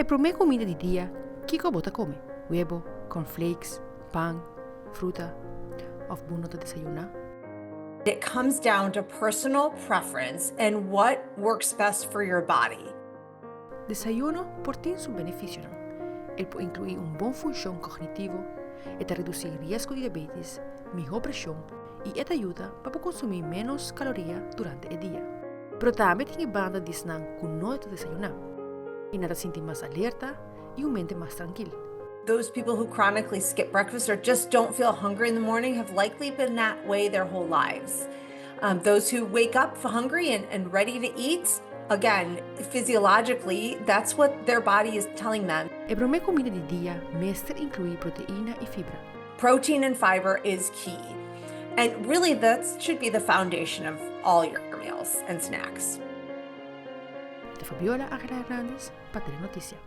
Promé kuminda di dia, kiko bo ta kome? Webu, cornflakes, pan, fruta òf bo no ta desayuná? It comes down to personal preference and what works best for your body. Desayuno por tin su benefisionan. E por inkluí un bon funshon kognitivo, e ta redusí riesgo di diabetes, mihó preshon i e ta yuda pa bo konsumí ménos kaloria durante e dia. Pero tambe tin e banda di esnan ku no ta desayuná i nan ta sinti mas alerta i un mente mas trankil. Those people who chronically skip breakfast or just don't feel hungry in the morning have likely been that way their whole lives. Those who wake up hungry and ready to eat, again, physiologically, that's what their body is telling them. E promé kuminda di dia mester inkluí proteina i fibra. Protein and fiber is key. And really, that should be the foundation of all your meals and snacks. Ta Fabiola Aguilar Hernandez pa Telenotisia.